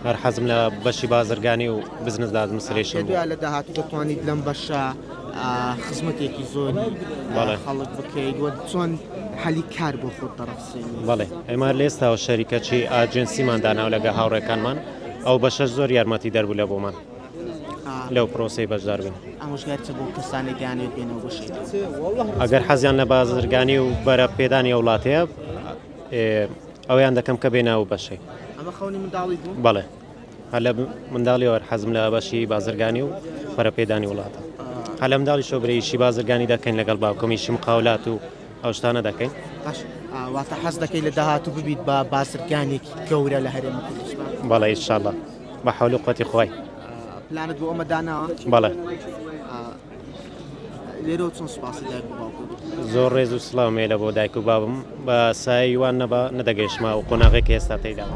هەر حەزم لە بەشی بازرگانی و بزنس administration بوو. لە داهاتوو دەتوانیت لەم بەشە خزمەتێکی زۆری بەڵێ. خەڵک بکەیت و چۆن هەلی کار بۆ خۆت دەڕەخسێنی؟ بەڵێ ئێمە لە ئێستاوە شەریکەچی agency مان داناوە لەگە هاوڕێکانمان ئەو بەشەش زۆر یارمەتی دەربوو لە بۆمان لەو پرۆسەی بەشدار بین. ئامۆژگاری چە بۆ کەسانێک دەیانەوێت بێنەوە بۆ شەهید؟ ئەگەر حەزیان لە بازرگانی و بەرە پێدانی ئەو وڵاتەیە ئەویان دەکەم کە بێنە ئەو بەشەی. ئەمە خەونی منداڵیت بوو؟ بەڵێ هەر لە منداڵیەوە هەر حەزم لە بەشی بازرگانی و پەرەپێدانی وڵاتە. هەر لە منداڵیشەوە برێ ئیشی بازرگانی دەکەین لەگەڵ باوکم ئیشی مقاولات و ئەو شتانە دەکەین. باش واتە حەز دەکەی لە داهاتوو ببیت بە بازرگانێکی گەورە لە هەرێمی کوردستان؟ بەڵێ ئینشاڵڵا بە حەول و قوەتی خوای. پلانت بۆ ئەمە داناوە؟ بەڵێ. لێرەوە چۆن سوپاسی دایک و باوکت دەکەی؟ زۆر ڕێز و سڵاوم هەیە لە بۆ دایک و بابم بە سایەی وان نەبا نەدەگەیشتمە ئەو قۆناغەی کە ئێستا تێیدام.